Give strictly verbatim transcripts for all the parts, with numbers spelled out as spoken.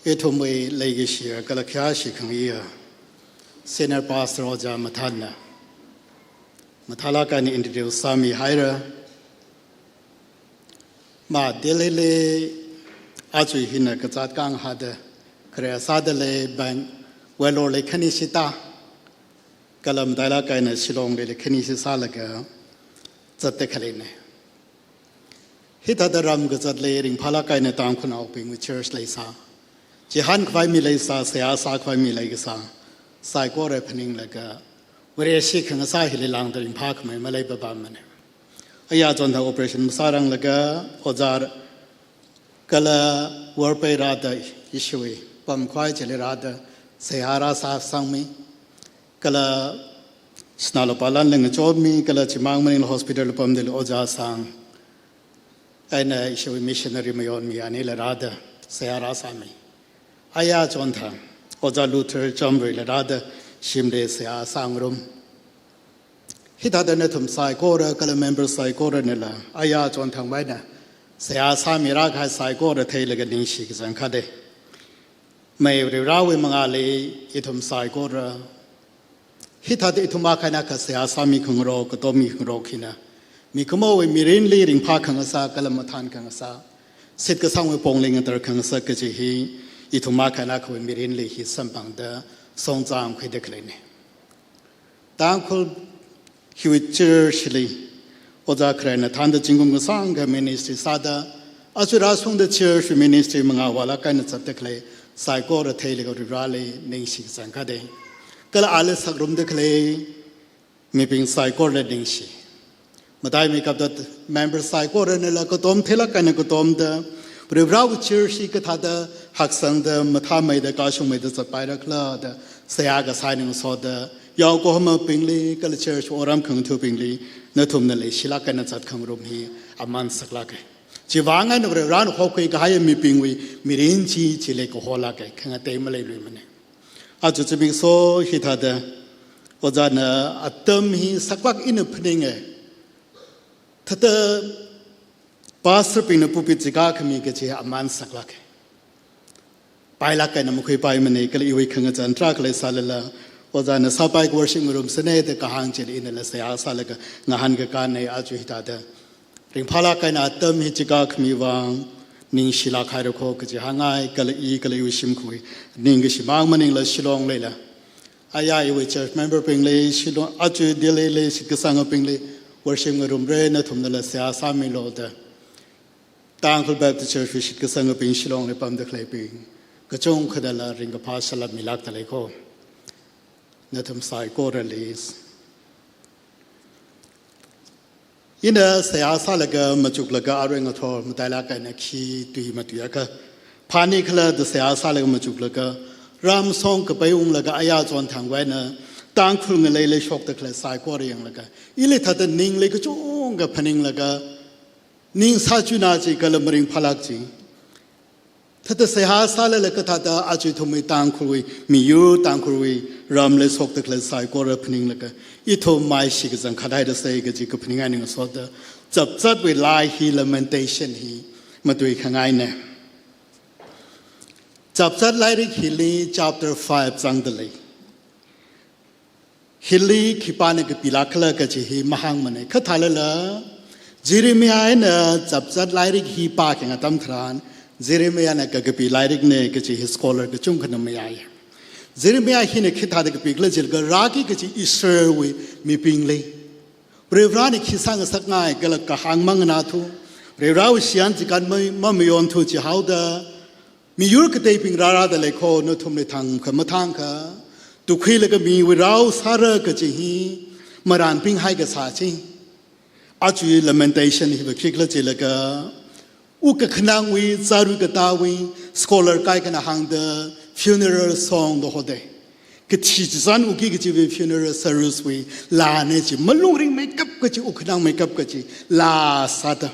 Ithumwui leikashiya kala khayāshi khangaiya Senior Pastor Ojā Mathāna mathālāk eina introduce sāmihaira. Ma Delhili aja hina kazāt kahāng hāda, khare sādali Bangaloreli khanishi tā, kala matailāk eina Shillongli khanishi sālaga zatda khaleina. Hithāda ram kazatli ringphālāk eina Tangkhulnaobingwui church leisā, chihānkhavai mi leisā, seihā sākhavai mi leikasā, saikora phaninglaga, Vareshi khangasā hili lāngda ringphākhamei maleipapammana. Aya chonthang operation masāranglaga, ojā kala worpei rāda ishiwui pamkhavai chili rāda seihā rāsāsangmi. Kala sinā lupā lan lengachonmi, kala chimang maningla hospital pamdali ojā sāng eina ishiwui missionary mayonmi anila rāda seihā rāsāmi. Aya chonthang Ojā Luther Chamruila rāda shimli seihā sāngarum. Hithāda nathum saikora kala member saikoranala aya chonthangwui eina seihā sāmirākahai saikora theilaga ningshi kachangkhatda. Mei Varivarāwui mangāli ithum saikora hithāda ithum akha eina akha seihā sāmi khangarok, katommi khangarok hina mikumowui mirinli ringphā khangasak kala mathān khangasak, shitkasangwui pongli ngadar khangasak kaji hi ithum akha eina akhawui mirinli hi samphangda songzang khuida khaleina. Tangkhul hiwui church li ojā kharena thānda zingkum kasāngkha ministry sāda, aja rāshungda church ministry mangāvālāk eina zatda khalei saikora theilaga Varivarāli ningshi kachangkhatda. Kala ali sāngarumda khalei mibing saikorali ningshi. Mataimeikapta member saikoranala katom theilāk eina katomda, Varivarāwui church hi kathāda haksangda, mathāmeida, kashungmeida zatpairakhala da seihā kasā eina ngasoda, yaokahomabingli kala church otram khangathabingli nathumna leishilāk eina zat khangarum hi aman saklāka. Chiwui vang eina Varivarāna hokhui kahai mibingwui mirin chi chili kaholāka, khangatei maleiluimana. Aja zimiksho hithāda ojāna atam hi saklāk ina phaninga. Thāda pastor bingna pulpit chikā khami kaji aman saklāka. Pailāk eina makhuipaimana, kala iwui khangazan tarākha leisālala, ojāna sāpai worship ngarumsana da kahāng chili inala seihā sālaga ngahānkakāna. Aja hithāda ringphālāk eina atam hi chikā khami vang ningshilāk haira kho kaji hāngngai, kala i kala iwui shimkhurwui ningkashi mang maningla Shillong leila aya iwui church member bingli, Shillong, aja Delhili shitkasangabingli worship ngarumra, nathumnala seihā sāmilu da Tangkhul Baptist Church wui shitkasangabing Shillongli pamda khaleibing kachungkhanala ringkaphā salam milākda lei kho. Nathum saikorali. Ina seihā sālaga machuklaga arui ngathor matailāk eina khi tui matuiakha phānikhala da seihā sālaga machuklaga, ramshong kapai unglaga aya chonthangwui eina Tangkhul ngaleili shokda khalei saikora yanglaga, ili thāda ningli kachungkha phaninglaga, ning sāchuna chi kala maringphālāk chi. Thāda seihā sālala kathāda aja ithumwui Tangkhulwui miyur, Tangkhulwui ramli shokda khalei saikora phaninglaga, ithum maishi kachangkhat haida sai kaji kaphaning eina ngasoda, Chapzatwui laa hi, Lamentation hi matuikhangaina. Chapzat lairik hili chapter five zangda lei. Hili khipāna kapilākkhala kaji hi mahāngmana. Kha thālala, Jeremiah eina Chapzat lairik hi pākhayang atam tharan, Jeremiahna kakapi lairikna kaji hi scholar kachungkhana mayāya. Jeremiah hina khi thāda kapikhala jilaga, rāki kachi Israelwui mibingli Varivarāna khi sāngasakngai kala kahāng manganāthu, Varivarāwui shiyan chikān ma-, mamayonthu chihaoda, miyur kateibing rārāda lei kho, nathumli thangkha mathangkha, tukhuilaga miwui rao sāra kaji hi marānpinghai kasā chi. Aja Lamentation hiva khikhala jilaga, wukkhanangwui, chara katāwui, scholar kaikhana hāngda funeral song da hoda. Kathi chizan wuki kachiwui funeral service wui laana chi, malung ringmeikap kachi, wukkhanangmeikap kachi laa sāda.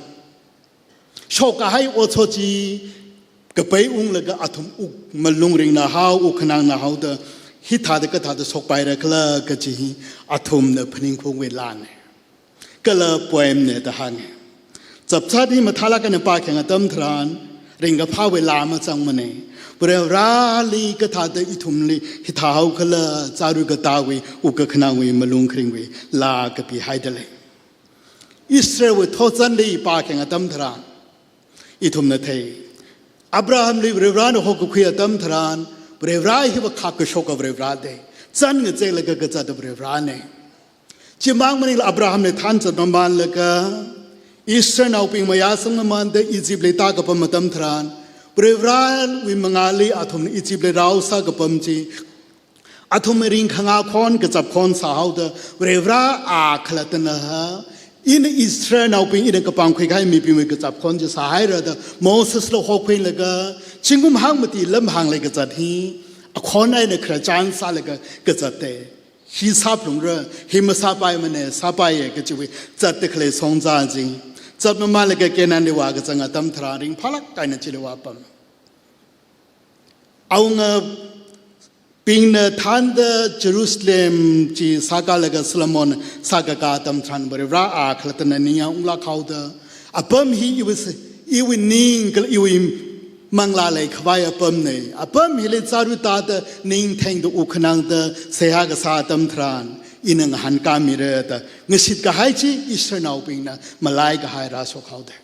Shokkahai otshot chi kapai unglaga athum wuk malung ringnā hao, wukkhanangnā haoda, hithāda kathāda shokpairakhala kaji hi athumna phaningungwui laana. Kala poem na da hānga. Chapzat hi mathālāk eina pākhayang atam tharan, ringkaphāwui laa mazangmana. Varivarali kathāda ithumli hithāhao khala, chāra katāwui, wukkhanangwui, malung kharingwui laa kapihaida lei. Israelwui thotchanli pākhayang atam tharan ithumna thei. Abrahamli Varivarana hokakhui atam tharan, Varivara hiva khak kashoka Varivara dei. Chān ngacheklaga kazata Varivarana. Chimang maningla Abrahamna thānzat mamanlaga, Israelnaobing mayāsang mamanda Egyptli tākapam atam tharan, Varivarawui mangāli athumna Egyptli rao sākapam chi, athum ringkhanga khon, kachap khon sāhaoda, Varivara a khalattana ha, ina Israelnaobing ina kapangkhui kahai mibingwui kachap khon chi sāhaira da, Mosesla hokhuilaga, zingkum hangmati lamhāngli kazat hi, akhon eina khararchan sālaga kazat dei. Hi sāphalungra, hi masāpaimana, sāpaiya kachiwui, zatda khalei songza chi. Zat mamanlaga Canaanli vākazang atam tharan ringphālāk eina chili vāpam. Awungabingna thānda Jerusalem chi sākalaga Solomon sākaka atam tharan Varivara a khalattana ningyāng unglākhaoda, apam hi iwui s-, iwui ning kala iwui manglā leikhavai apamna. Apam hili chāra tāda, ning thengda, wukkhanangda seihā kasā atam tharan, ina ngahānkāmira da, ngashit kahai chi Israelnaobingna malaikahai rāshokhaoda.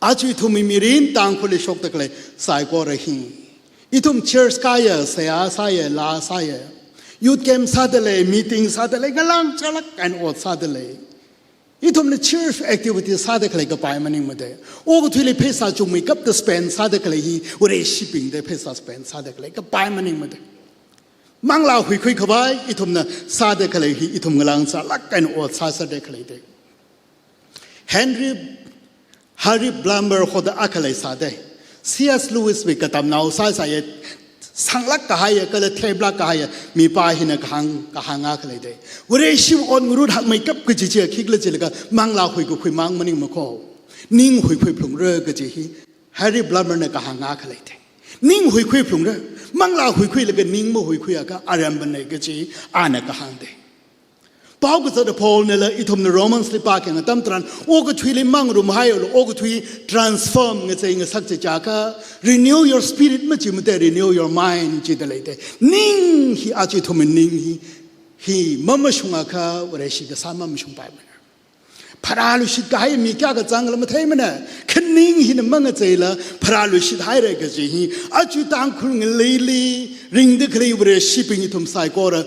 Aja ithumwui mirin Tangkhulli shokda khalei saikora hi, ithum church kāya, seihā sāya, laa sāya, youth camp sāda lei, meeting sāda lei, ngalāng chālāk eina ot sāda lei. Ithumna church activity sāda khalei kapai maningmada. Okathuili pheisā chungmeikapta spend sāda khalei hi, Vareshibingda pheisā spend sāda khalei kapai maningmada. Manglā huikhuikhavai ithumna sāda khalei hi, ithum ngalāng chālāk eina ot sāsāda khalei dei. Henry, Harry Plummer hoda akha leisāda, C S Lewiswui katamnao sāsāya, sānglāk kahaiya kala theplāk kahaiya mipā hina kahāng, kahāng akha lei dei. Vareshi ot ngarut hakmeikap kaji chi khikhala jilaga manglā huikakhuimang maningmako. Ning huikhuiphalungra kaji hi Harry Plummerna kahāng akha lei dei. Ning huikhuiphalungra, manglā huikhuilaga ning mahuikhuiakha arembanei kaji ana kahāng dei. Pao kazata Paulnala ithumna Romans li pākhayang atam tharan, okathuili mangarumhaialu, okathui transform ngachei ngasak chiakha, renew your spirit maji mate, renew your mind jida lei dei. Ning hi aja ithumwui ning hi, hi mamashungakha Vareshi kasā mamashungpaimana. Pharāluishit kahai mi kayākha zangla matheimana, kha ning hina mangacheila pharāluishit haira kaji hi, aja Tangkhul ngaleili ringda khalei Vareshibing ithum saikora,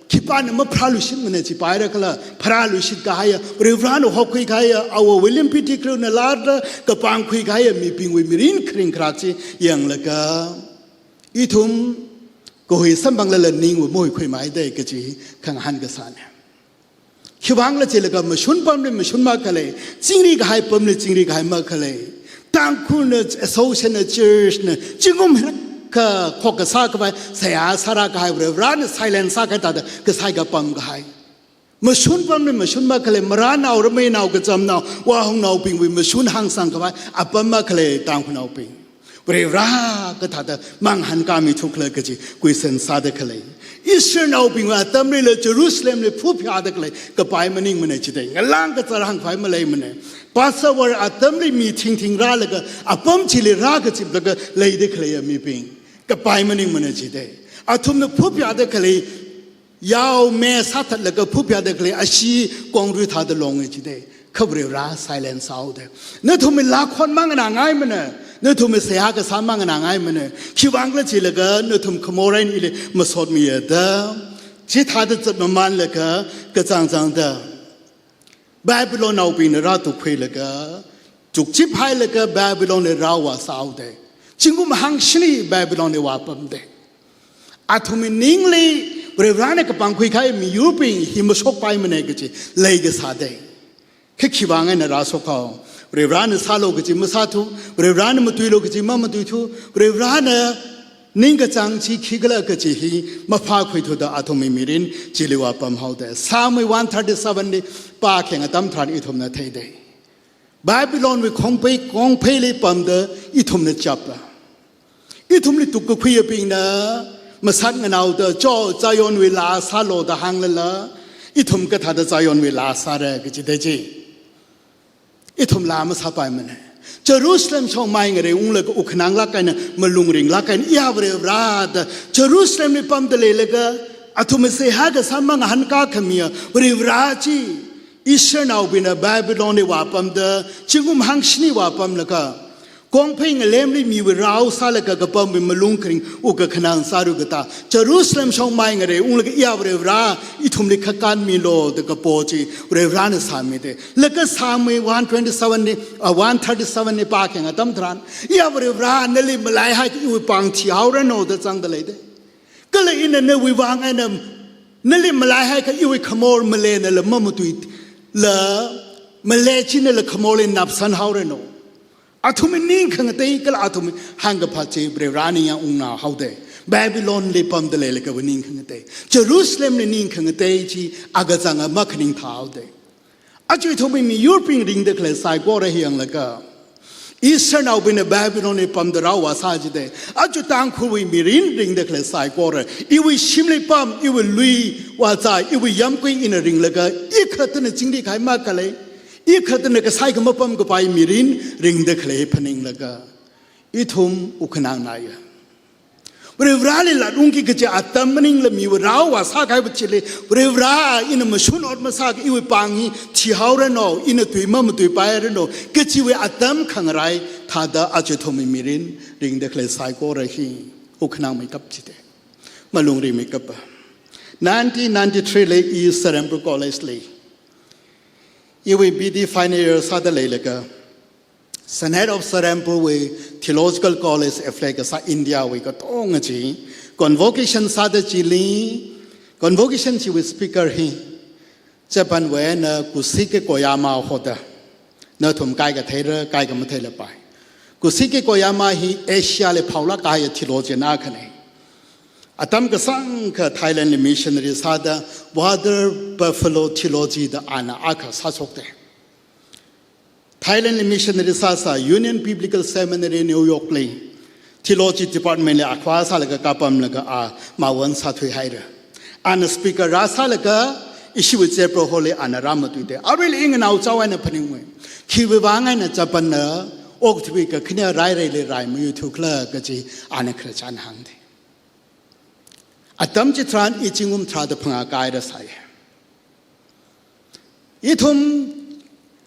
khipāna mapharāluishitmana jipaira khala, pharāluishit kahaiya, Varivarana hokhui kahaiya, Āwo William Pettigrew na lāda kapangkhui kahaiya mibingwui mirin kharing kharak chi yanglaga, ithum kahui samphanglala ningva mahuikhuimei dei kaji khangahān kasāna. Khiwuivangkhala jilaga mashun pamli mashun makhalei, chingri kahai pamli chingri kahai makhalei. Tangkhulna, association na, church na, zingkum hiyākha khokha sākhavai, seihā sārākahai Varivarana silent sākahai thāda kasai kapam kahai. Mashun pamli mashun makhalei, marānao, rameinao, kachamnao, vāhungnaobingwui mashun hāngsangkhavai apam makhalei Tangkhulnaobing. Varivara kathāda mangahānkāmi thukhala kaji question sāda khalei. Israelnaobingwui atamlila Jerusalemli phuphayāda khalei kapai maningmana jidei. Ngalāng kazār hāngkhavai maleimana. Passover atamli mi thingthing rālaga apam chili rākaziplaga leida khaleiya mibing kapai maningmana jidei. Athumna phuphayāda khalei yao me sāthatlaga phuphayāda khalei ashee kongrui thāda longa jidei. Kha Varivara silent sāhaoda. Nathumwui laa khon manganāngaimana, nathumwui seihā kasā manganāngaimana. Khiwuivangkhala jilaga nathum khamor eina ili masotmiya da, chithāda zat mamanlaga kachāngchāngda Babylonnaobingna rātukkhuilaga, chukchiphailaga Babylonli rāvāsāhaoda. Zingkum hangshini Babylonli vāpamda. Athumwui ningli Varivarana kapangkhui kahai miyurbing hi mashokpaimana kaji leikasā dei. Kha khiwuivang eina rāshokhao? Varivarana sālu kaji masāthu, Varivarana matuilu kaji mamatuithu, Varivarana ningkachāng chi khikhala kaji hi maphākhuithuda athumwui mirin chili vāpamhaoda. Psalm one thirty-seven li pākhayang atam tharan ithumna theidei. Babylonwui khongphei, khongpheili pamda ithumna chapa. Ithumli tukkakhuiyabingna masat nganaoda, cho, Zionwui laa sālu da hānglala, ithum kathāda Zionwui laa sāra kaji dei chi. Ithum laa masāpaimana. Jerusalem shong mai ngareiunglaga wukkhanang lāk eina, malung ring lāk eina, iya Varivarā da Jerusalemli pamda leilaga, athum seihā kasā mangahānkā khamiya Varivarā chi, Israelnaobingna Babylonli vāpamda, zingkum hangshini vāpamlaga, kongphei ngalemli miwui rao sālaga kapamwui malung kharing wukkakhanang sāru katā, Jerusalem shong mai ngareiunglaga iya Varivarā ithumli khakān milu da kapo chi Varivarāna sāmida. Laga Psalm wui one twenty-seven li, ah, one thirty-seven li pākhayang atam tharan, iya Varivarā nali malaihaiakha iwui pāng thihaoranu da zangda leida. Kala ina nawui vang eina nali malaihaikha iwui khamor maleinala mamatuila, malei chinala khamorli napsanhaoranu. Athumwui ning khangatei kala athumwui hāngkaphā chi Varivarāna yangungnā haoda. Babylonli pamda leilagawui ning khangatei, Jerusalemli ning khangatei chi akachanga makhaning thāhaoda. Aja ithumwui miyurbing ringda khalei saikora hi yanglaga, Israelnaobingna Babylonli pamda rao vāsā jida. Aja Tangkhulwui mirin ringda khalei saikora, iwui shimli pam, iwui lui vāzā, iwui yamkui ina ringlaga, i khalattana chingri kahai makhalei, i khalattana kasai khamapam kapai mirin ringda khalei phaninglaga, ithum wukkhanangnaiya. Varivarāli latungki kaji atam maningla miwui rao vāsā kahaiwui chili, Varivarā ina mashun ot masāakha iwui pāng hi thihaoranu, ina tui mamatuipairanu kajiwui atam khangarai thāda aja ithumwui mirin ringda khalei saikora hi wukkhanangmeikap jida. Malung ringmeikapa. Nineteen ninety-three li i Serampore College li iwui B D final year sāda leilaga, Senate of Serampore wui Theological College affiliate kasā India wui katonga chi convocation sāda chili, convocation chiwui speaker hi Japan wui eina Kosuke Koyama hoda. Nathum kaikha theira, kaikha matheila pai. Kosuke Koyama hi Asia li phaolāk kahaiya theologian akhana. Atam kasāngkha Thailand li missionary sāda water buffalo theology da ana akha sāshokda. Thailand li missionary sāsā Union Biblical Seminary New York li theology department li akhavā sālaga kapamlaga a mawon sāthuihaira. Ana speaker rāsālaga ishiwui Chapel Hall li ana rāmatuida. Aruila i nganao chao eina phaningmei. Khiwui vang eina Japan na okathuiwui kakhane raireili rai mayuithu khala kaji ana khararchan hāngda. Atam chitharan i zingkum tharāda phangā kahaira sāya. Ithum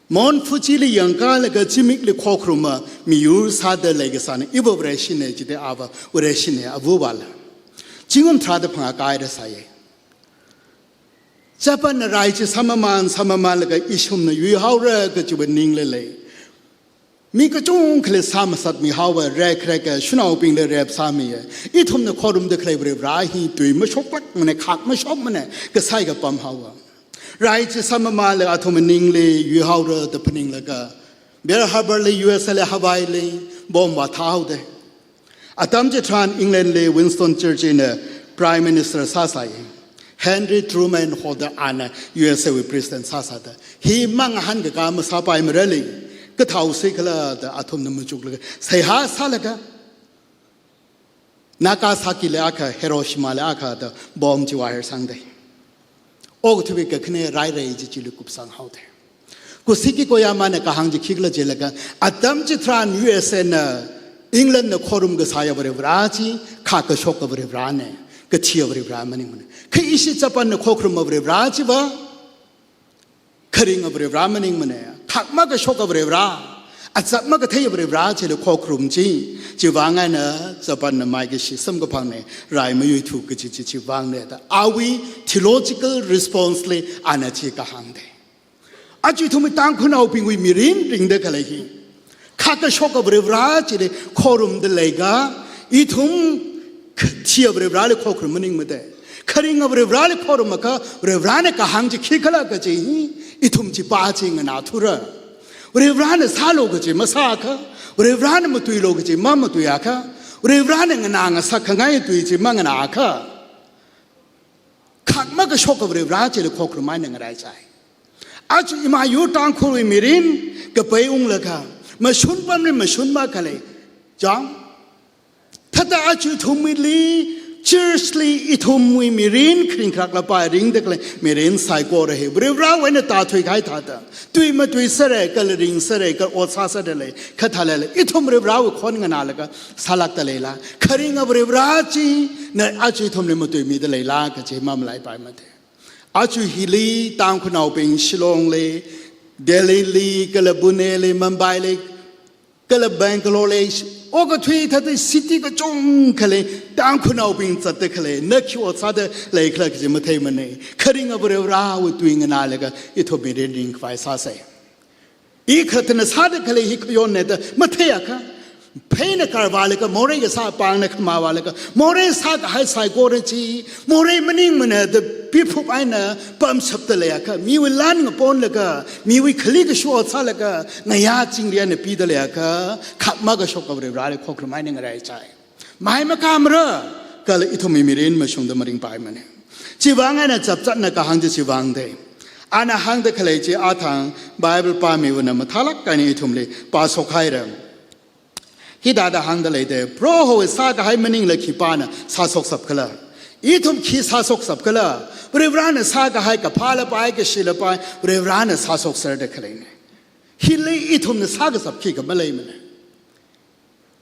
Mount Fuji li yangkalaga zimikli khokharuma miyur sāda leikasāna, iva Vareshina jida, ava Vareshina, avavāla. Zingkum tharāda phangā kahaira sāya. Japan na rai chi sāmamān, sāmamānlaga ishumna yuihaora kajiwui ningli lei. Mi kachungkhali sāmasatmihaowa, rekrek, eh, sha̱naobingli rep sāmiya. Ithumna khorumda khalei Varivarā hi tui mashoklākmana, khak mashokmana, kasai kapam haowa. Rai chi sāmamānlaga athum ningli yuihaora da phaninglaga, Pearl Harbor li, U S A li, Hawaii li, bomb vāthāhaoda. Atam chitharan England li Winston Churchill na Prime Minister sāsai. Henry Truman hoda ana U S A wui President sāsāda. Hi mangahānkaka masāpaimarali, kathāhaosi khala da athumna machuklaga, seihā sālaga, Nagasaki li akha, Hiroshima li akha da bomb chi vāharsangda. Okathuiwui kakhane rairei chi chili kupsanghaoda. Kosuke Koyama na kahāng chi khikhala jilaga, atam chitharan U S A na, England na khorum kasāya Varivarā chi, khak kashoka Varivarāna, kathiya Varivarā maningmana. Kha ishi Japan na khokharuma Varivarā chiva, kharinga Varivarā maningmana, khak makashoka Varivarā, azak makatheiya Varivarā chili khokharum chi, chiwui vang eina Japan na maikashi samkaphangna, rai mayuithu kaji chi chiwui vangna da, awui theological response li ana chi kahāngda. Aja ithumwui Tangkhulnaobingwui mirin ringda khalei hi, khak kashoka Varivarā chili khorumda leiakha, ithum kathiya Varivarāli khokharum maningmada. Kharinga Varivarāli khorumakha, Varivarāna kahāng chi khikhala kaji hi, ithum chi pā chi nganāthura. Varivarāna sālu kaji masāakha, Varivarāna matuilu kaji mamatuiakha, Varivarāna nganā ngasakkhangai tui chi manganāakha, khak makashoka Varivarā chili khokharum eina ngaraichai. Aja ima yur Tangkhulwui mirin kapaiunglaga, mashun pamli mashun makhalei, chang, thāda aja ithumwuili Church li ithumwui mirin kharing kharak lapa ringda khalei mirin saikora hi Varivarawui eina tāthuikahai thāda, tui matuisera kala ringsera kala ot sāsera lei, kha thālala ithum Varivarawui khon nganālaga sālākda leila? Kharinga Varivara china aja ithumli matuimida leila kaji mamalaipaimana. Aja hili Tangkhulnaobing Shillong li, Delhi li, kala Pune li, Mumbai li, kala Bangalore li, okathui thāda city kachungkha li Tangkhulnaobing zatda khalei, na khi ot sāda leikhala kaji matheimana. Kharinga Varivarawui tui nganālaga ithum mirin ringkhavai sāsa. I khalattana sāda khalei hi khayonna da matheiakha, pheina karvālaga morei kasā pāngna khamāvālaga morei sākahai saikora chi morei maningmana da piphup eina pamshapda leiakha, miwui lan ngaponlaga, miwui khali kashu ot sālaga ngayā chingri eina pida leiakha, khak makashok Varivarali khokharum eina ngaraichai. Mai makamara kala ithumwui mirin mashungda maringpaimana. Chiwuivang eina chapchatna kahāng chi chiwuivang da. Ana hāngda khalei chi athang Bible pāmiwui eina mathālāk eina ithumli pāshokhaira. Hithāda hāngda leida, Prohowui sākahai maningla khipāna sāshokshapkhala? Ithum khi sāshokshapkhala? Varivarana sākahai kaphā lapai, kashi lapai, Varivarana sāshokserda khaleina. Hili ithumna sākashap khikha maleimana.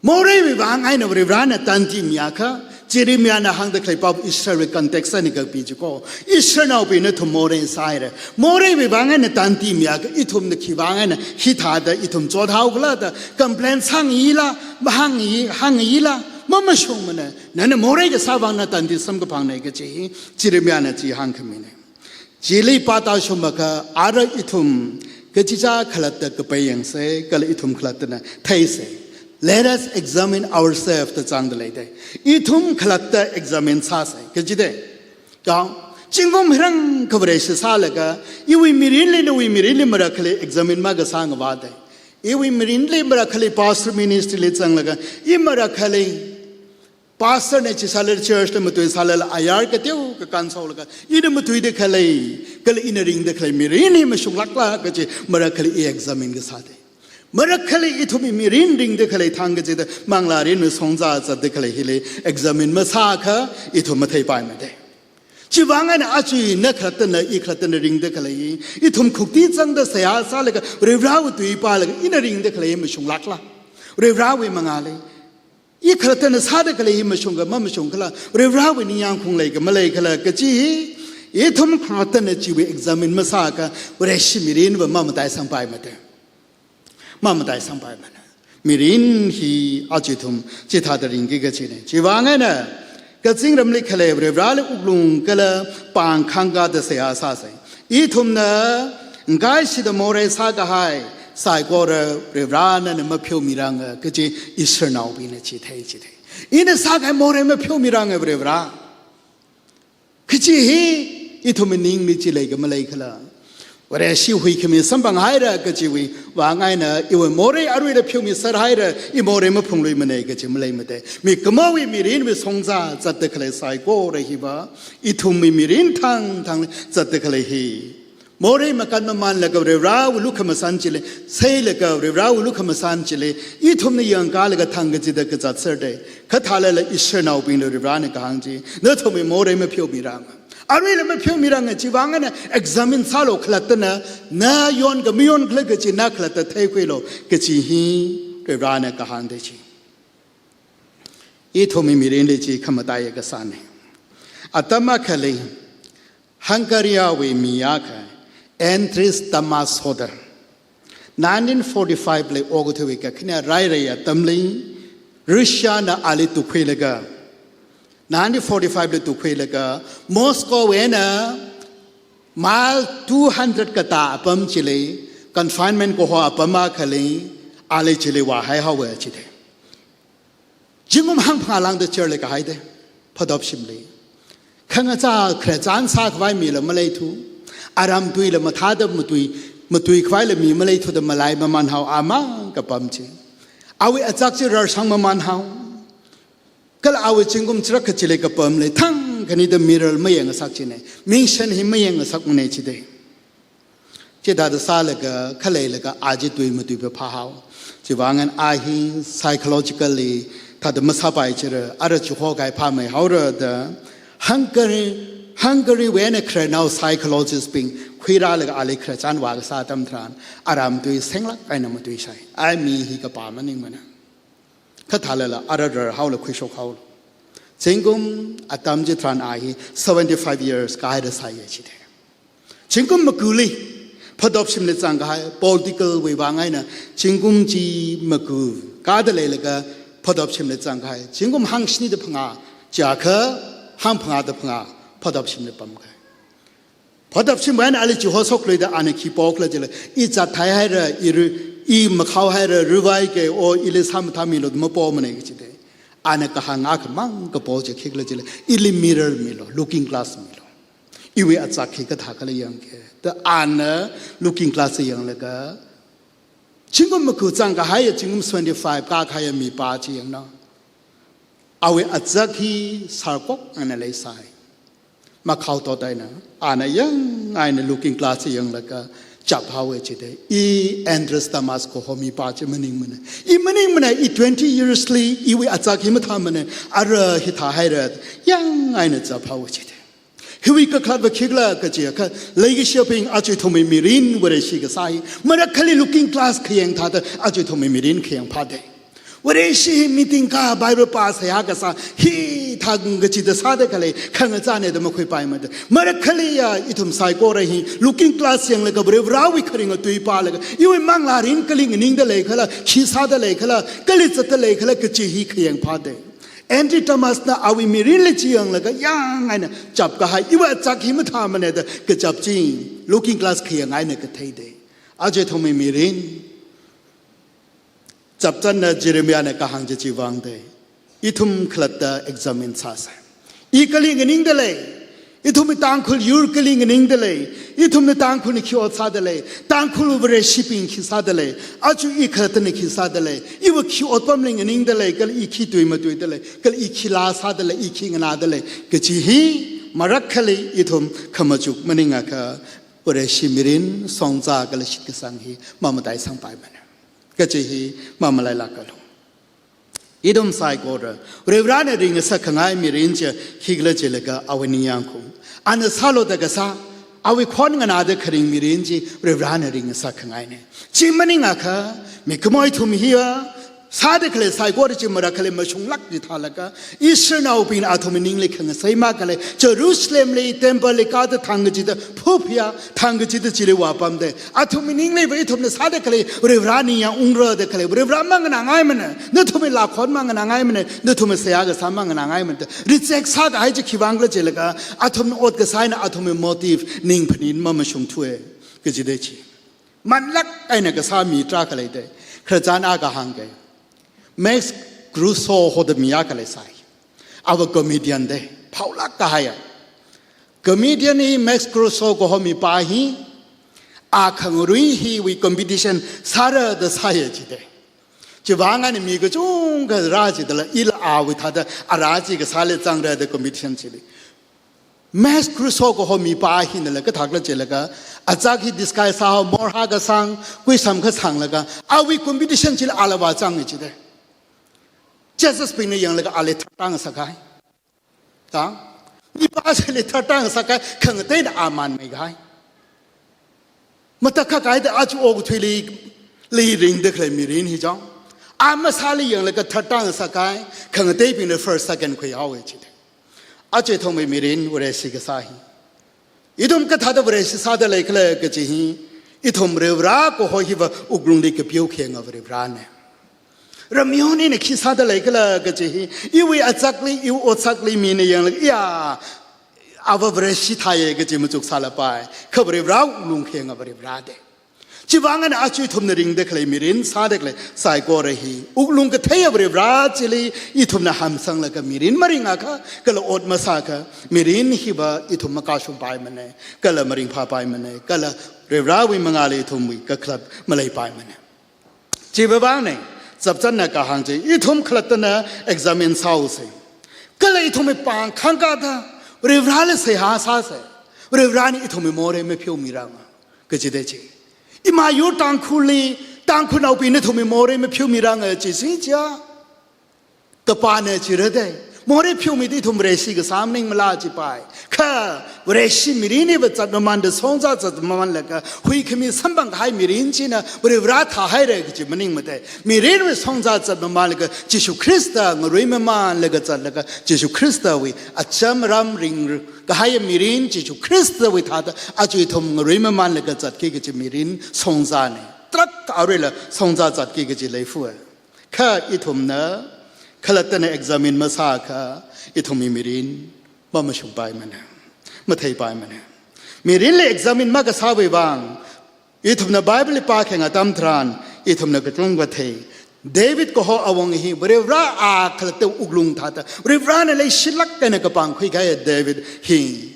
Moreiwui vang eina Varivarana tandi miakha, Jeremiahna hāngda khalei pao Israelwui context eina kapi chiko. Israelnaobingna ithum morei sāhaira. Moreiwui vang eina tandi miakha, ithumna khiwui vang eina hithāda ithum chothaokhala da complain sāngaila, mahāngngai, hāngngaila, mamashungmana. Nana morei kasā vang na tandi samkaphangna kaji, Jeremiahna chi hāngkhamina. Chili pātāshungakha, ara ithum kachichā khalatta kapai yangsa, kala ithum khalattana theisa. Let us examine ourselves da zangda leida. Ithum khalatta examine sāsa, kajida. Kha, zingkum hirang kha Vareshi sālaga, iwui mirinli nawui mirinli marakhali examine makasā ngavāda. Iwui mirinli marakhali pastor ministry li zanglaga, i marakhali pastor na chi sālala, church na matui sālala, ayar kateo kakān sālaga, ina matuida khalei, kala ina ringda khalei mirin hi mashunglākla kaji marakhali i examine kasāda. Marakhali ithumwui mirin ringda khalei thang kachida, manglārin masongza zatda khalei hili examine masākha, ithum matheipaimada. Chiwuivang eina aja na khalattana, i khalattana ringda khalei, ithum khuktizangda seihā sālaga, Varivarawui tui pālaga, ina ringda khalei mashunglākla? Varivarawui mangāli i khalattana sāda khalei hi mashungkha mamashungkhala, Varivarawui ningyāng khaung leikha maleikhala kaji hi, ithum khalattana chiwui examine masākha, Vareshi mirinva mamataisangpaimada. Mamataisangpaimana. Mirin hi aja ithum chithāda ringki kajina. Chiwuivang eina, kazingramli khalei Varivarali wuklung kala pāng khangkāda seihā sāsa. Ithumna ngakaishida morei sākahai saikora Varivarana mapheomiranga kaji Israelnaobingna chithei chithei. Ina sākahai morei mapheomiranga Varivara kaji hi ithumwui ningli chi leikha maleikhala? Vareshi huikhami samphanghaira kajiwui vang eina iwui morei aruila pheomiserhaira, i morei maphungluimana kaji maleimada. Mikumowui mirinwui songza zatda khalei saikora hiva, ithumwui mirin thangthang zatda khalei hi morei makan mamanlaga Varivarawui lukhamashan chili seilaga, Varivarawui lukhamashan chili ithumna yangkalaga thang kachida kazat serda. Kha thālala Israelnaobingli Varivarana kahāng chi, nathumwui morei mapheomiranga. Aruila mapheomiranga, chiwuivang eina examine sālu khalattana, na yonkha mayonkhala kaji na khalatta theikhuilu kaji hi Varivarana kahāngda chi. Ithumwui mirinli chi khamataiya kasāna. Atam akhali Hungary wui mi akha Andris Tamas hoda nineteen forty-five li okathuiwui kakhane rairai atamli Russia na ali tukhuilaga, nineteen forty-five li tukhuilaga, Moscow wui eina mile two hundred katā apam chili, confinement kaho apam akhali, ali chili vāhaihaowa jida. Zingkum hangphangā lāngda jail li kahaida, phadop shimli. Khangachā khararchan sākhavai mila maleithu, aram tuila mathāda matui, matuikhavaila mi maleithuda malai mamanhao amang kapam chi. Awui achak chi rarsang mamanhao. Kala awui zingkum chirakha chili kapamli thangkhanida mirror mayangngasak china. Mingsen hi mayangngasakmana jida. Chithāda sālaga khaleilaga a chi tui matuipaphāhao. Chiwuivang eina a hi psychologically thāda masāpai chira, ara chihokhai phāmei haora da, Hungary, Hungary wui eina khararnao psychologist bing khuirālaga ali khararchan vākasā atam tharan, aram tui senglāk eina matuishai. Ai mi hi kapā maningmana. Kha thālala ara rarhaola khuishokhaola. Zingkum atam chitharan a hi seventy-five years kāhaida sāya chida. Zingkum makuli, phatop shimli zangkahai, political wui vang eina, zingkum chi maku, kāda leilaga, phatop shimli zangkahai, zingkum hangshini da phangā, chiakha, hangphangā da phangā, phatop shimli pamkahai. Phatop shimwui eina ali chihoshokluida ana khi pokhala jila, i zat thaihaira, i ru, i makhao haira, ruivai ke o, ili sāmathāmilu da mapomana kachida. Ana kahāng akhamang kapo chi khikhala jila, ili mirror milu, looking glass milu. Iwui azak hi kathākhala yangke. Da ana looking glass yanglaga, zingkum maku zangkahaiya zingkum seventy-five kākahaiya mipā chi yangna. Awui azak hi sārkok eina leisai. Makhao tot eina, ana yang eina looking glass yanglaga, chaphaowa chida. I Andreas Thomas kaho mipā chi maningmana. I maningmana, i twenty years li, iwui azak hi mathāmana, ara hithāhaira, yang eina chaphaowa chida. Hiwui kakhalatva khikhala kajiakha, leikashiyabing aja ithumwui mirin Vareshi kasā hi, marakhali looking glass khayang thāda aja ithumwui mirin khayang phāda. Vareshi hi meeting kā Bible pā seihā kasā, hithāng kachida sāda khalei, khangachāna da makhuipaimada. Marakhaliya ithum saikora hi, looking glass yanglaga Varivarāwui kharinga tui pālaga, iwui manglā rin kali nganingda leikhala, khi sāda leikhala, kali zatda leikhala, kaji hi khayang phāda. Andreas Thomas na awui mirinli chi yanglaga yang eina chapkahai, iwui azak hi mathāmana da kachap chi, looking glass khayang eina katheida. Aja ithumwui mirin, chapchānna Jeremiah na kahāng chi chiwuivangda. Ithum khalatta examine sāsa. I kali nganingda lei, ithumwui Tangkhul yur kali nganingda lei, ithumna Tangkhulna khi ot sāda lei, Tangkhul Vareshibing khi sāda lei, aja i khalattana khi sāda lei, iva khi otpamli nganingda lei, kala i khi tui matuida lei, kala i khi laa sāda lei, i khi nganāda lei, kaji hi marakhali ithum khamachuk maningakha, Vareshi mirin, shongza kala shitkasang hi mamataisangpaimana. Kaji hi mamalailākalu. Ithum saikora, Varivarāna ringngasakkhangai mirin chi khikhala jilaga awui ningyāng khaung. Ana sālu da kasā, awui khon nganāda kharing mirin chi Varivarāna ringngasakkhangaina. Chi maningakha, mikumo ithum hiya, sāda khalei saikora chi marakhali mashunglāk chithālaga, Israelnaobingna athumwui ningli khangasai makhalei, Jerusalemli temple li kāda thang kachida, phuphiya thang kachida chili vāpamda, athumwui ningli va ithumna sāda khalei, Varivarā ningyāng ungra da khalei, Varivarā manganāngaimana, nathumwui laa khon manganāngaimana, nathumwui seihā kasā manganāngaimana da, reject sākahai chi khiwuivangkhala jilaga, athumna ot kasā eina athumwui motive ning phaning mamashungthuwa, kachida chi. Manlāk eina kasā mi tarākha leida, khararchan akha hāngga. Max Crusoe hoda mi akha leisai. Ava comedian da, phaolāk kahaiya. Comedian hi Max Crusoe kaho mipā hi, a khangarui hiwui competition sāra da sāya chida. Chiwuivang eina mi kachungkha rā chidala, ila awui thāda, ara chi kasāli zangra da competition chili. Max Crusoe kaho mipā hinala kathākhala jilaga, azak hi disguise sāhao, morhā kasang, kuisam kasanglaga, awui competition chila ala vāzanga chida. Judges bingna yanglaga ali third rank sākahai. Ta? Mipā chili third rank sākahai, khangateina a manmeikahai. Matakhak kahaida aja okathuili, li ringda khalei mirin hi chang. A masāli yanglaga third rank sākahai, khangateibingna first, second khuihaowa chida. Aja ithumwui mirin Vareshi kasā hi. Ithum kathāda Vareshi sāda leikhala kaji hi, ithum Varivarā kaho hiva wuklungli kapeo khayanga Varivarāna. Ramyonina khi sāda leikhala kaji hi, iwui azakli, iwui otsakli mina yanglaga, ya, ava Vareshi thāya kaji machuk sālapai, kha Varivarā wuklung khayanga Varivarā da. Chiwuivang eina aja ithumna ringda khalei mirin, sāda khalei saikora hi, wuklung katheiya Varivarā chili ithumna hamsanglaga mirin maringakha, kala ot masāakha, mirin hiva ithum makashungpaimana, kala maringphāpaimana, kala Varivarāwui mangāli ithumwui kakhalat maleipaimana. Chiwuivangna, chapchānna kahāng chi, ithum khalattana examine sāusa. Kala ithumwui pāng khangkāda, Varivarāli seihā sāsa. Varivarāna ithumwui morei mapheomiranga. Kachida chi. Ima yur Tangkhulli, Tangkhulnaobingna ithumwui morei mapheomiranga chi singchia. Kapāna chira dei. Morei pheomida ithum Vareshi kasā maningmala jipai. Kha Vareshi mirinli va zatmamanda shongza zatmamanlaga, huikhami samphang kahai mirin china Varivara thāhaira kaji maningmada. Mirinwui shongza zatmamanlaga, Jishu Khrista ngaruimamanlaga zatlaga, Jishu Khristawui acham ram ring kahai mirin, Jishu Khristawui thāda aja ithum ngaruimamanlaga zatki kaji mirin shongzana. Tarākha aruila shongza zatki kaji leifua. Kha ithumna khalattana examine masākha, ithumwui mirin mamashungpaimana, matheipaimana. Mirinli examine makasāwui vang, ithumna Bible pākhayang atam tharan, ithumna kachungkha thei. David kaho awunga hi, Varivara a khalatta wuklung thāda, Varivarana leishilāk eina kapangkhui kahai David hi,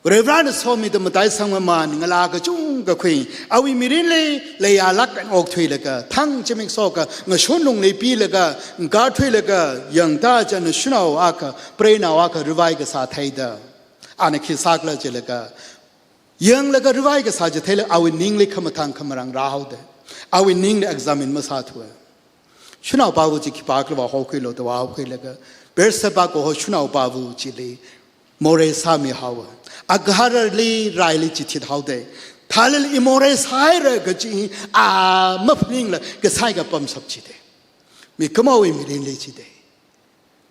Varivarana somida mataisangmaman, ngalā kachungkha khui, awui mirinli leiyālāk eina okthuilaga, thang zimiksho akha ngashun lungli pilaga, ngathuilaga, yangda china shanao akha, preinao akha rivai kasā theida, ana khi sākhala jilaga, yanglaga rivai kasā chi theilaga awui ningli khamathān khamarān rāhaoda. Awui ningli examine masāthuwa. Shanaopāva chi khipākhala vāhokhuilo da vāhokhuilaga, Bathsheba kaho shanaopāva chili morei sāmihaowa. Agaharli raili chithit haoda. Thālala i morei sāhaira kaji a maphaningla kasai kapam shap jida. Mikumowui mirinli jida.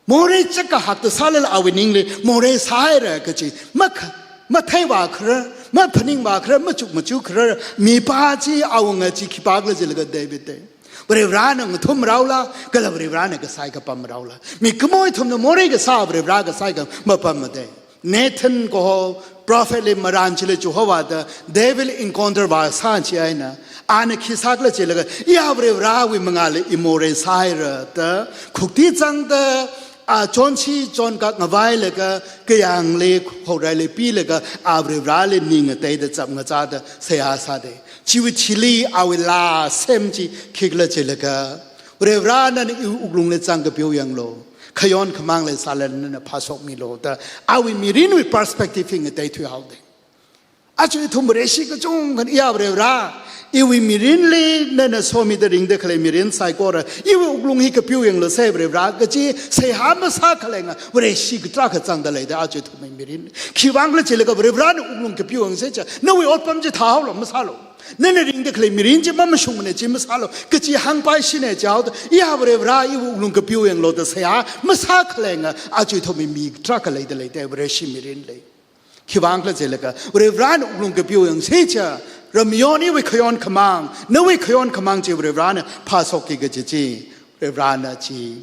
Morei chaka hakta sālala awui ningli morei sāhaira kaji makha, matheivā kharar, maphaningvā kharar, machuk machuk kharar, mipā chi awunga chi khipākhala jilaga David da. Varivarana ngathumraola, kala Varivarana kasai kapamraola. Mikumo ithumna morei kasā Varivara kasai kapam mapamma da. Nathan kaho prophet li marān chili Jehovah da David encounter vāsā chieina, ana khi sākhala jilaga, iya Varivarawui mangāli i morei sāhaira da, khukti zangda, a chonshi chonkak ngavailaga, kayāngli, khoraili pilaga, a Varivarali ning ngateida chap ngachāda seihā sāda. Chiwui thili awui laa sem chi khikhala jilaga, Varivara nana iwui wuklungli zang kapiu yanglu. Khayon khamāng leisālala nana phāshokmilu da, awui mirinwui perspective hi ngateithui haoda. Aja ithum Vareshi kachungkhana iya Varivara, iwui mirinli nana somida ringda khalei mirin saikora, iwui wuklung hi kapiu yanglu sei Varivara kaji seihā masākhalenga Vareshi katrākha zangda leida aja ithumwui mirin. Khiwuivang khala jilaga Varivarana wuklung kapiu yangsei cha, nawui otpam chi thāhaolu, masālu. Nana ringda khalei mirin chi mamashungmana chi masālu, kaji hāngpaishina jihaoda, iya Varivara iwui wuklung kapiu yanglu da seihā masākhalenga aja ithumwui mi tarākha leida leida Vareshi mirinli. Khiwuivang khala jilaga, Varivarana wuklung kapiu yangsei cha, ramayon iwui khayon khamāng, nawui khayon khamāng chi Varivarana phāshokki kaji chi, Varivarana chi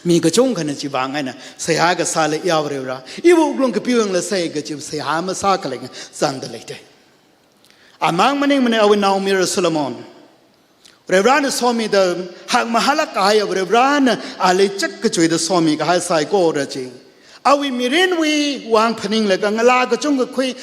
mi kachungkhana chiwuivang eina seihā kasāla iya Varivara, iwui wuklung kapiu yanglu sei kaji seihā masākhalenga zangda leida. Amang maningmana awui naomira Solomon. Varivarana somida hakmahālāk kahai Varivarana ali chak kachuida somi kahai saikora chi, awui mirinwui vang phaninglaga ngalā kachungkha khui,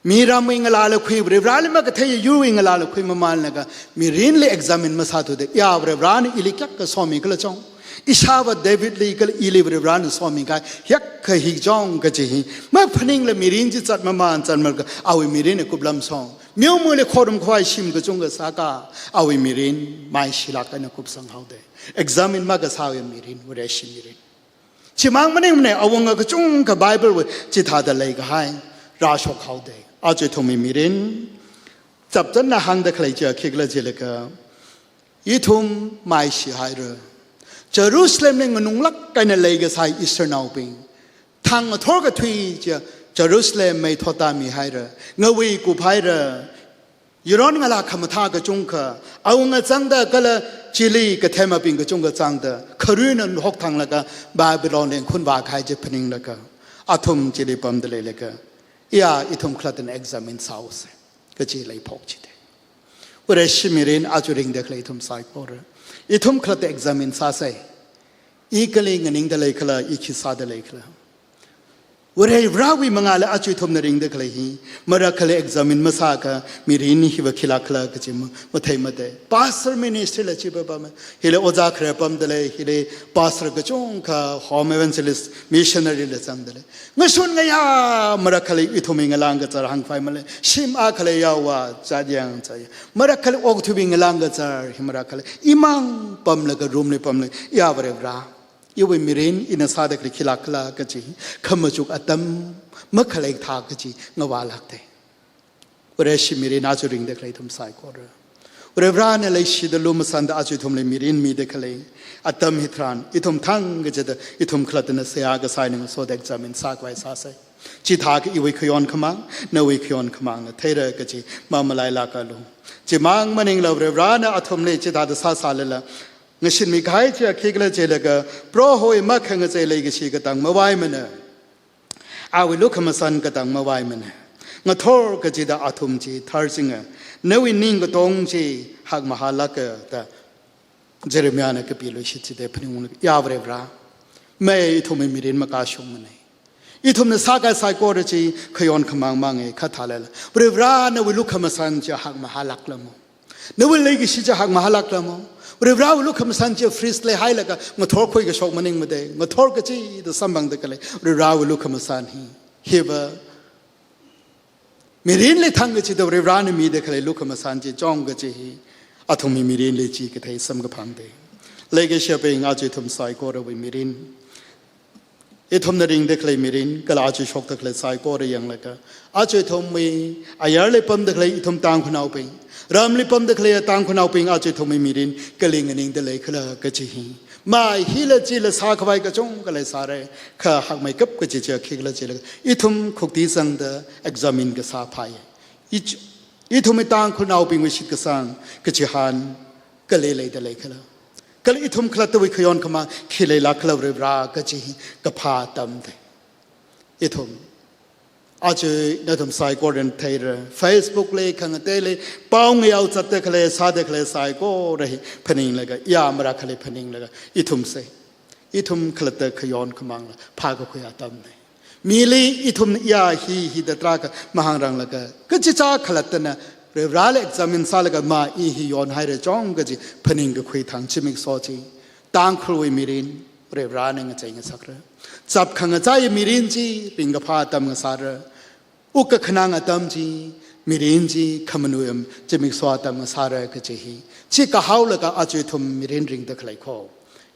miramwui ngalāla khui, Varivarali makathei yurwui ngalāla khuimamanlaga, mirinli examine masāthuda, iya Varivarana ili kayākha somikhala chong, ishāvā Davidli kala ili Varivarana somi kahai kayākha hi chong kaji hi maphaningla mirin chi zatmaman zatmalaga awui mirinna kuplam shong. Meomeoli khorum khavai shim kachungkha sākha, awui mirin maishilāk eina kupsang haoda. Examine makasāwui mirin, Vareshi mirin. Chimang maningmana awunga kachungkha Bible wui chithāda leikahai rāshok haoda. Aja ithumwui mirin chapchānna hāngda khalei chi khikhala jilaga, ithum maishihaira. Jerusalemli nganunglāk eina leikasai Israelnaobing, thang ngathor kathui chi Jerusalem mei thotamihaira, ngavei kuphaira, yaron ngalā khamathā kachungkha, awunga zangda kala chili kathemabing kachungkha zangda, kharuina hokthanglaga Babylonli khunvā kahai chi phaninglaga, athum chili pamda leilaga, iya ithum khalattana examine sāusei kaji leiphok jida. Vareshi mirin aja ringda khalei ithum saikora, ithum khalatta examine sāsei. I kali nganingda leikhala, i khi sāda leikhala. Varivarāwui mangāli aja ithumna ringda khalei hi, marakhali examine masākha mirin hiva khilāk khala kachi ma-, matheimatei. Pastor ministry la chi pāpāmei. Hili ojā khare pamda lei, hili pastor kachungkha home evangelist missionary la zangda lei. Ngashun ngayā marakhali ithumwui ngalāng kazār hāngkhavai malei. Shim akhali yaowa, zat yang zat yang. Marakhali okathuiwui ngalāng kazār hi marakhali imang pamlaga room li pamlaga, ya Varivarā, iwui mirin ina sāda khalei khilāk khala kachi, khamachuk atam makhalei thā kachi ngavālāktei. Vareshi mirin aja ringda khalei ithum saikora, Varivarāna leishida lumasanda aja ithumli mirin mida khalei atam hitharan, ithum thang kachida ithum khalattana seihā kasā eina ngasoda examine sākhavai sāsei. Chithākha iwui khayon khamāng, nawui khayon khamāngna theira kachi mamalailākalu. Chimang maningla Varivarāna athumli chithāda sāsālala, ngashinmi kahai chiya khikhala jilaga, Prohowui makhangachei leikashi katang mavaimana, awui lukhamashan katang mavaimana. Ngathor kachida athum chi tharchinga, nawui ningkatong chi hakmahālāka da Jeremiahna kapiluishit chida phaningungla, ya Varivarā, mei ithumwui mirin makashungmanei. Ithumna sākahai saikora chi khayon khamāng mangei kha thālala, Varivarā nawui lukhamashan chi hakmahālāklamo? Nawui leikashi chi hakmahālāklamo? Varivarāwui lukhamashan chi freeze li hailaga ngathor khuikashok maningmatei. Ngathor kachida samphangda khalei Varivarāwui lukhamashan hi, hiva mirinli thang kachida Varivarāna mida khalei lukhamashan chi chong kachi hi athumwui mirinli chi kathei samkaphangdei. Leikashibing, aja ithum saikorawui mirin, ithumna ringda khalei mirin, kala aja shokda khalei saikora yanglaga, aja ithumwui ayarli pamda khalei ithum Tangkhulnaobing, ramli pamda khalei Tangkhulnaobing, aja ithumwui mirin kali nganingda leikhala kachi hi, mai hila chila sākhavai kachungkha leisāra, kha hakmeikap kachi chiya khikhala jilaga, ithum khukti zangda examine kasā phāya. Ich-, ithumwui Tangkhulnaobingwui shitkasang kachihān kali leida leikhala? Kala ithum khalattawui khayon khamāng khi leilākkhala Varivarā kachi hi kaphā atamdei. Ithum, aja nathum saikorana theira, Facebook li, khangateili pao ngayao zatda khalei, sāda khalei saikora hi phaninglaga, ya marakhali phaninglaga, ithumsei, ithum khalatta khayon khamāngla phākakhui atamnei. Mili ithum ya hi hida tarākha mahāngranglaga, kachichā khalattana Varivarāli examine sālaga, ma i hi yonhaira chong kachi phaningkakhui thang zimiksho chi Tangkhulwui mirin Varivarāna ngachei ngasakra. Chap khangachāya mirin chi ringkaphā atam ngasāra. Wuk kakhanang atam chi, mirin chi khamanui am zimiksho atam ngasāra kachi hi, chi kahaolaga aja ithum mirin ringda khalei kho.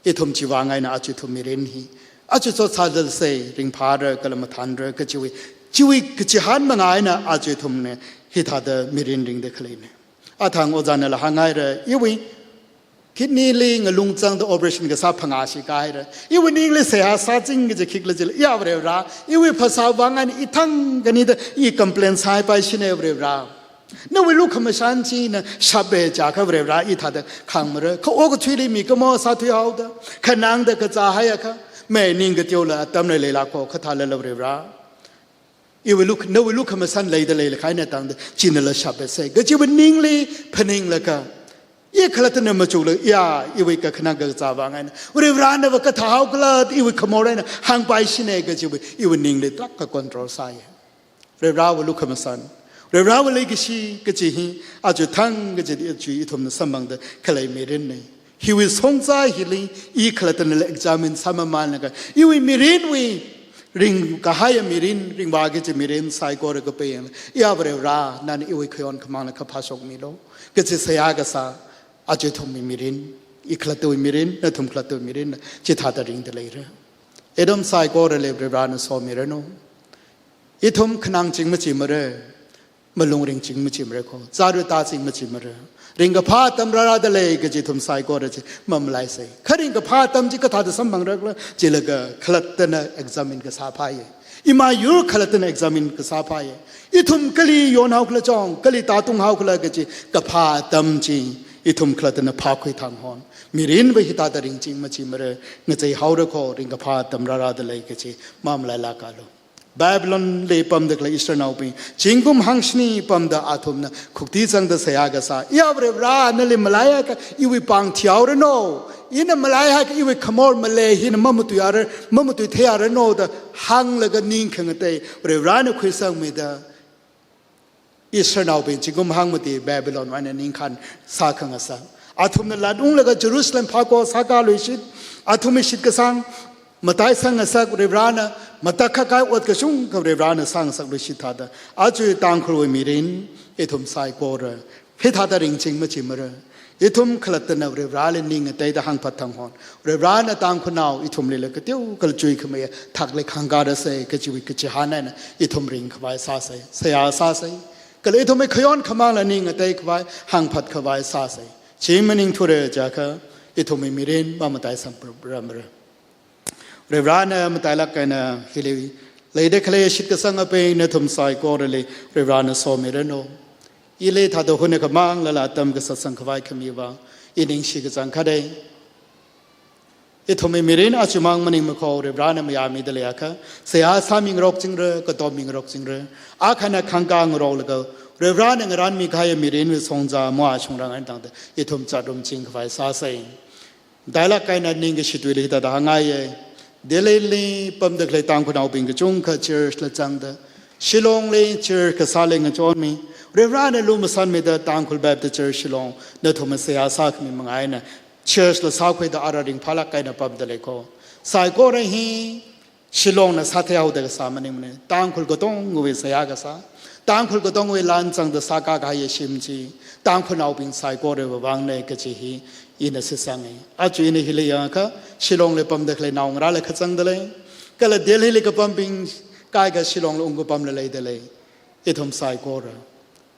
Ithum chiwui vang eina aja ithum mirin hi aja chotsādalsei, ringphāra kala mathānra kachiwui, chiwui kachihān manga eina aja ithumna hithāda mirin ringda khaleina. Athang ojānala hānghaira, iwui kidney li ngalung zangda operation kasā phangā shikhaira. Iwui ningli seihā sāching kaji khikhala jila, ya Varivarā, iwui phasā vang eina ithang khanida i complain sāhaipaishina Varivarā. Nawui lukhamashan china shapbe jiakha Varivarā i thāda khāngmara. Kha okathuili mikumo sāthuihaoda, khanangda kazā haiakha, mei ning kateola atam leilākho kha thālala Varivarā, iwui luk-, nawui lukhamashan leida leilakha eina tangda chinala shapbesei kajiwui ningli phaninglaga, i khalattana machukla, ya, iwui kakhanang kazā vang eina Varivarānava kathāhaokhala iwui khamor eina hāngpaishina kajiwui, iwui ningli tarākha control sāya. Varivarāwui lukhamashan, Varivarāwui leikashi kachi hi aja thang kachi aja ithumna samphangda khalei mirinna. Hiwui shongza hili i khalattanala examine sāmamānlaga, iwui mirinwui ringkahaiya mirin, ringvā kaji mirin saikora kapeyang, ya Varivarā, nana iwui khayon khamāngla kaphā shokmilu kachi seihā kasā aja ithumwui mirin, i khalattawui mirin, nathum khalattawui mirin chithāda ringda leira. Ithum saikorali Varivarāna somiranu. Ithum khanangching machimara, malung ringching machimara kho, zārui tāching machimara. Ringkaphā atam rārāda lei kaji ithum saikora chi mamalaisei. Kha ringkaphā atam chi kathāda samphangra khala jilaga, khalattana examine kasā phāya. Ima yur khalattana examine kasā phāya. Ithum kali yonhaokhala chong, kali tātunghaokhala kaji kaphā atam chi ithum khalattana phākhui thang hon, mirinva hithāda ringching machimara, ngacheihaora kho, ringkaphā atam rārāda lei kaji mamalailākalu. Babylon li pamda khalei Israelnaobing, zingkum hangshini pamda athumna khukti zangda seihā kasā, ya Varivarā, nali malaiakha iwui pāng thihaoranu, Ina malaihaiakha iwui khamor malei hina mamatui ara, mamatui thei arano da hānglaga ning khangatei Varivarana khuisangmida Israelnaobing zingkum hangmati Babylonwui eina ningkhān sākhangasak. Athumna latunglaga Jerusalem phako sākaluishit, athumwui shitkasang mataisang ngasak Varivarana matakhak kahai ot kachungkha Varivarana sāngasakluishit thāda, aja Tangkhulwui mirin ithum saikora hithāda ringching machimara. Ithum khalattana Varivarali ningateida hāngphat thang hon, Varivarana Tangkhulnao ithumlila kateokha chui khamei thakli khangkāda sai kachiwui kachihān eina ithum ringkhavai sāsai, seihā sāsai. Kala ithumwui khayon khamangla ningatei khavai, hāngphat khavai sāsai. Chi maningthura jiakha ithumwui mirin mamataisang pramra. Varivarana matailāk eina hili leida khalei shitkasang apei nathum saikorali Varivarana somiranu. Ili thāda hunakha manglala atam kasatsang khavai khami vang i ningshi kachangkhatei. Ithumwui mirin achumang maningmakho Varivarana mayāmida leiakha, seihā sāmingarokchingra, katommingarokchingra. Akhana khangkā ngaroklaga Varivarana ngaranmi kahai mirinwui shongza mo ashungrang eina tangda ithum chatrumching khavai sāsai. Matailāk eina ningkashi tuili hithāda hāngngaiya. Delhili pamda khalei Tangkhulnaobing kachungkha church la zangda, Shillongli church kasāli ngachonmi, Varivarana lumashanmida Tangkhul Baptist Church Shillong nathumna seihā sākhami manga eina church la sākhuida ara ringphālāk eina pamda leikho. Saikora hi Shillongna sātheihaoda kasā maningmana. Tangkhul katongwui seihā kasā, Tangkhul katongwui lan zangda sākā kahai shim chi Tangkhulnaobing saikorawui vangna kaji hi ina shitsanga. Aja ina hili yangakha Shillongli pamda khalei naongarāla kazangda lei. Kala Delhili kapambing kaikha Shillongli ungkapamla leida lei. Ithum saikora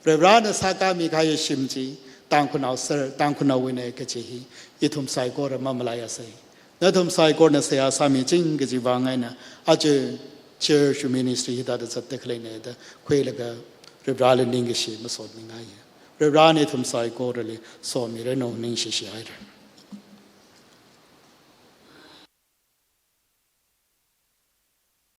Varivarana sākāmi kahai shim chi Tangkhulnao ser, Tangkhulnaowuina kaji hi ithum saikora mamalaiasai. Nathum saikorana seihā sāmiching kajiwui vang eina aja church ministry hithāda zatda khaleina da khuilaga Varivarali ningkashi masotmingaiya. Varivarana ithum saikorali somiranu, ningshishi haira.